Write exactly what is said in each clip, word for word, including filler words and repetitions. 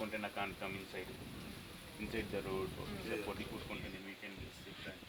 Container can't come inside, inside the road. It's a forty foot container, we can save time.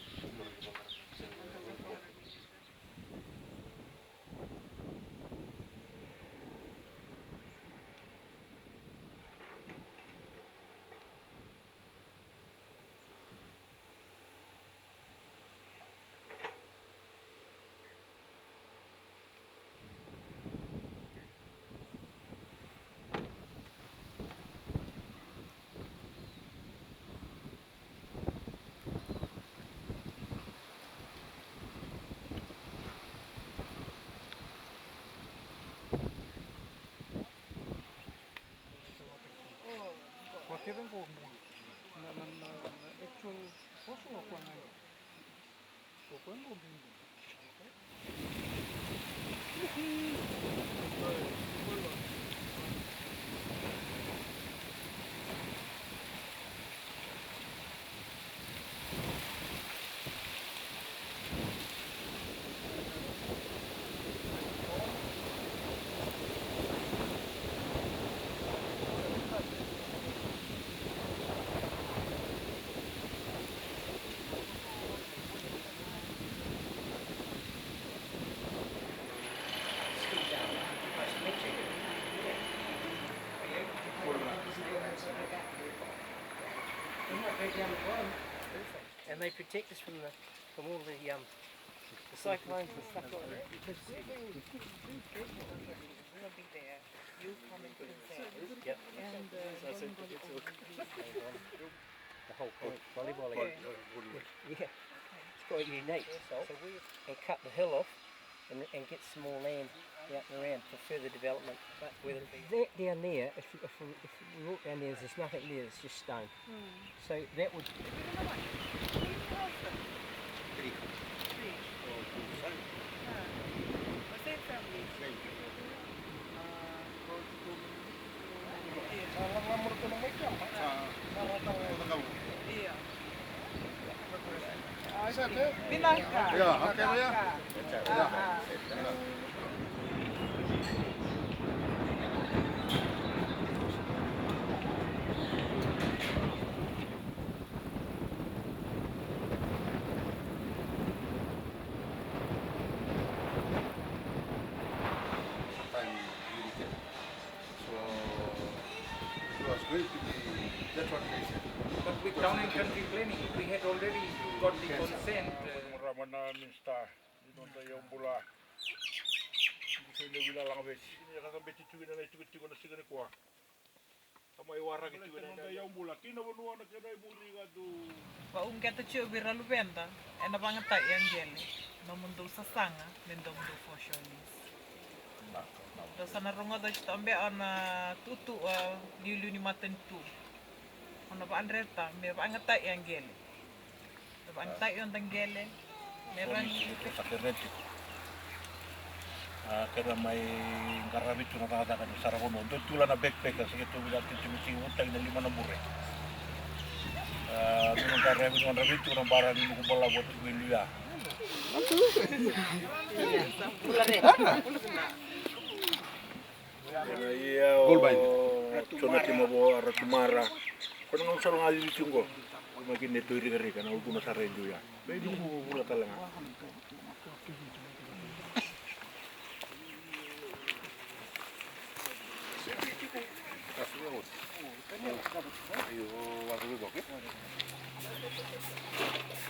Kua kece qo bulu. Na, na, na, na actual fossil o kua na. And they protect us from the, from all the, um, the cyclones and stuff like that. We'll be there. You come and confirm. Yep. And, uh, then we'll, the whole point, volleyball area. Yeah. It's quite unique. So we can cut the hill off and, and get some more land out and around for further development. But with that down there, if, if, if we walk down there, there's nothing there, it's just stone. So that would Vinaka. Ia, okay, ia. Time limited. So, it was going to be, that's what they said. But with town and country planning, we had already got the consent, uh, Ramana Minister, you know, the Yambula. Ni sa levu i lalaga vesi. Ni ka sa beti tu kina na itikotiko na siga nikua. Sa mai waraki tu kina na Yambula kei na vanua na kena imuri ka tu. Vauqeta tiko vei ira luveda ena vagata i Aqele, nomudou sasaga me nomudou foshoni. Dou sa na rogoca tiko tabe o na tutu o liuliu ni matanitu. O na vadreta me vagata i Aqele. Vakatai o Daqele me rani. Sa kere tiko. A, kere mai qaravi tu na cakacaka ni saravanua. Dua tu la na backpacker, sa keitou vila tiko me sigi vutaki na lima na bure. A, dua na qaravi, dua na qaravi tu na bara ni nuku balavu tu vei luya. Ena ia o Jonati Mavo, a Ratu Mara. Ko na gauna sara ga cici tiko qo. Ko mai kina e toi rikarika na ulukuna sara e dui ya. Vei duku vula tale ga.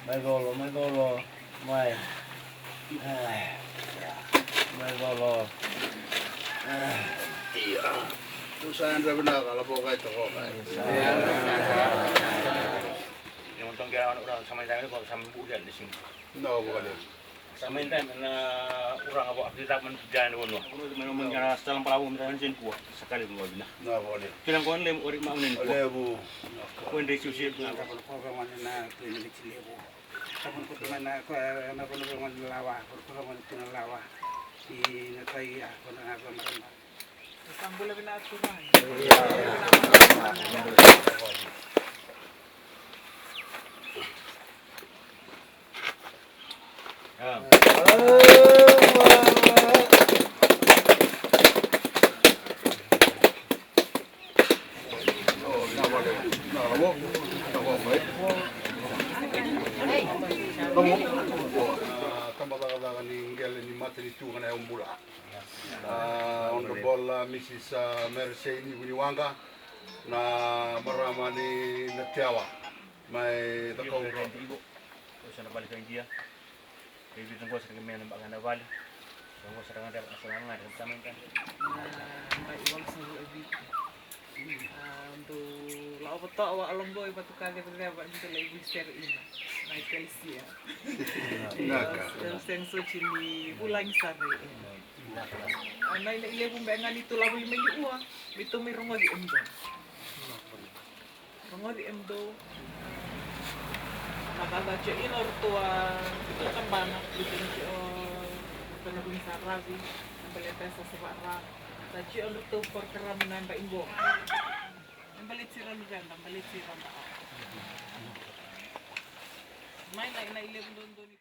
Mai colo, mai colo. Mai. Ai. Mai colo. Ai. Ia. Tu sa yadra vinaka, la boka e toka. Ia. Ia, mo toqi a ura sa mai dai ko sa mai buki a ni sini. No, boka le. Sa mai dai na ura nga bo a kita man tu jani wono. Mai mo ngara sa lamba la bo mi dai ni sini ko. Sa kali mo vina. No, boka le. Kila ko le ori ma mo ni ko. Levu. Ko ndai siu siu na ko ko ma na ko ni levu. Sa ko ko ma na ko na ko ko ma na lawa, ko ko ma na lawa. Ina tai a ko na ko ma. A, tabacakacaka ni qele ni matanitu ga na yaubula. A, Honorable, a, Mrs, a, Mereseini Vuniwaqa, na marama ni Natiawa, mai Cakaudrove. Io, io, io. Io, sa na vale ka Idia. Kei vei taqo sa na kei mai na baka na vale. Sa qo sa na gadreva, sa na gadreva, sa na gadreva. Na, na iwalosagavulu e vitu. A, dou la'o vato'a wa alogo i vatuka cevaceva ni dou lai vuli sere ina na ekelesia. Vinaka. Dou sega soti ni vulagi sara i ina. A, na ina i levu be ga ni tou lavo i mai ni ua, me tou mai rogoci e mudou. Rogoci e mudou. Na cava tio ina o ratou a tabana, ito na tio o ratou na vuni sa ravi, na baleta sa sa va'ara. Sa tio o ratou porokaramu na yaba iqo. Na baleti ira luveda, baleti ira da. Mai na ina i levu dodonu.